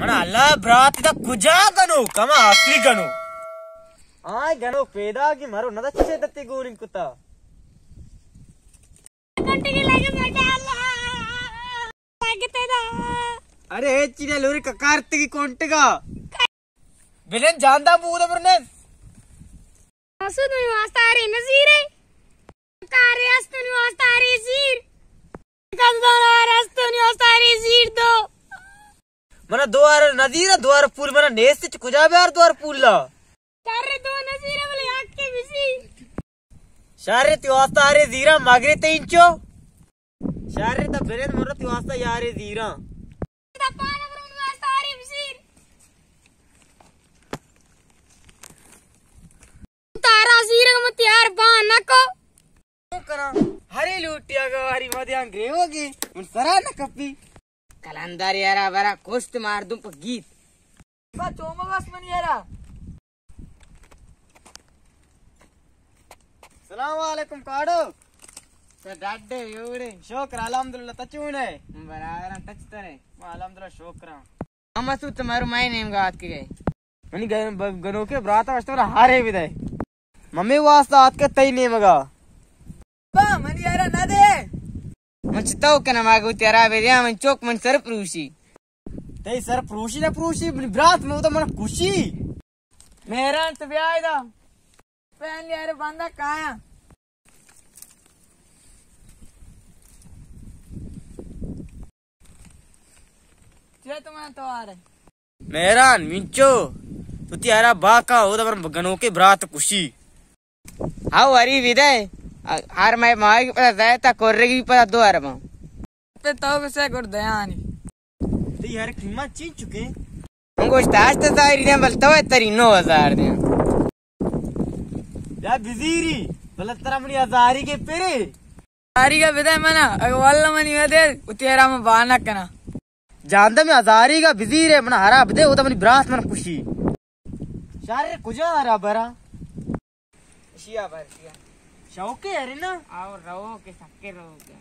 من اللہ برات دا کجا گنوک؟ ہما آخری گنوک۔ آئے گنوک پیدا کی مرو ندا چے دتے گورنگ کتا۔ کنٹگی لگے بیٹا اللہ۔ لگتے دا۔ ارے اے چینے لوری ککارتگی کنٹگا۔ بلن جاندا بود برنس۔ اسود منی واسطہ ارے نزیرے۔ کارے استنی واسطہ ارے زیر۔ کدار استنی واسطہ ارے زیر دو۔ منا دوار نزیر، دوار پول منا نیست، چہ کجا بیار دوار پول لا؟ شر دو نزیر بلے یکے بزیر۔ شر تی واسطہ ارے زیراں مگرے تے انچو۔ شر تا برن مرو تی واسطہ یارے زیراں۔ تا پانا برو منی واسطہ ارے بزیر۔ تارا زیرگ متی یار بان نکو۔ کنا ہرے لوٹی اگا واری مدیان گریوگی من سرا نہ کپی۔ کلندر یارا برا کشت مردم پہ گیت۔ با چومگ است من یارا۔ سلام علیکم کاڑو۔ سر ڈاڈے یوڑے۔ شکر الحمدللہ، تچونے؟ برابر ٹچ ترے۔ ما الحمدللہ شکر۔ اما سوت مارو مائے نیمگا آتکگے۔ منی گن-، ب-، گنوکے براتا وشتو را ہارے بدے۔ ممی واسطہ آتکے تئی نیمگا۔ با، منی یارا نہ دے۔ من چتو کنم آگو تیرا بدیا، من چوک من سر پروشی۔ تئی سر پروشی نہ پروشی، منی برات مودا من کشی۔ مہران تو بیا ادا۔ پہن یار بندہ کایا۔ چے تو من تو آ رہے؟ مہران، منچو، تو تیارا باکا، او دا من گنوکے برات کشی۔ ہاو، وری بدے۔ ہر مئے ماہی پدا زیتا کرگی پدا دو ارباں۔ پہ تو بسے گر دیانی۔ تئی ہر قیمت چین چکے؟ من گوشت ہشت ہزاری دیں، بل تو تری نو ہزار دیں۔ یا بزیری، بل ترا منی ہزاری کے پرے۔ ہزاری کا بدے منا، اگر واللہ منی ودے، اتیرا من بانا کنا۔ جاندہ میں ہزاری کا بزیرے، منا ہرا بدے، او تو منی براس من کشی۔ شہر کجا ہرا برا؟ اشیا بر اشیا۔ شوقے ارے نا؟ آو رو کے سکے رو کے۔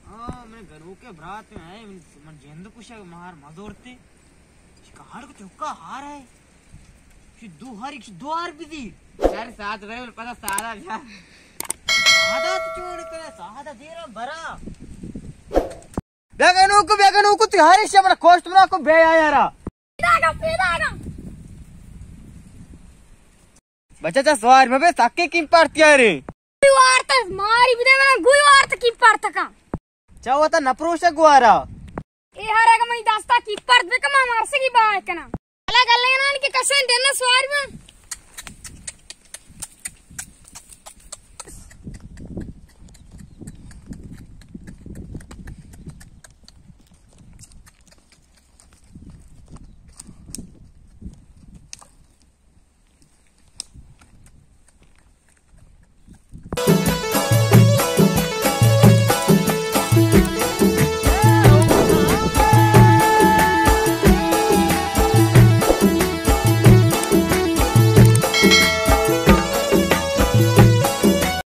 ہاں، من گنوکے برات میں آئے، من، من جند کشا مار مزورتے۔ شکار کو چوکا ہار ہے۔ شی دو ہار، ایک شی دو ہار بزی۔ سر سات بھائی، پتا سارا جا۔ سادہ تو چوڑ کرے، سادہ دیرا برا۔ بیا گنوکو، بیا گنوکو، تو ہر ایشی من کوشت بنا کو بے آیا را۔ پیدا گا، پیدا گا۔ بچہ چا سوار مبے، سکے کیم پارتی آرے۔ گوئی وارت ماری بدے منا، گوئی وارت کیم پارت کا۔ چا وتا نپروشا گوارا۔ اے ہر اگا منی دستا کیم پارت بکا ما مارسگی بائے کنا۔ الا گلے نان کے کشن دینا سوار ما۔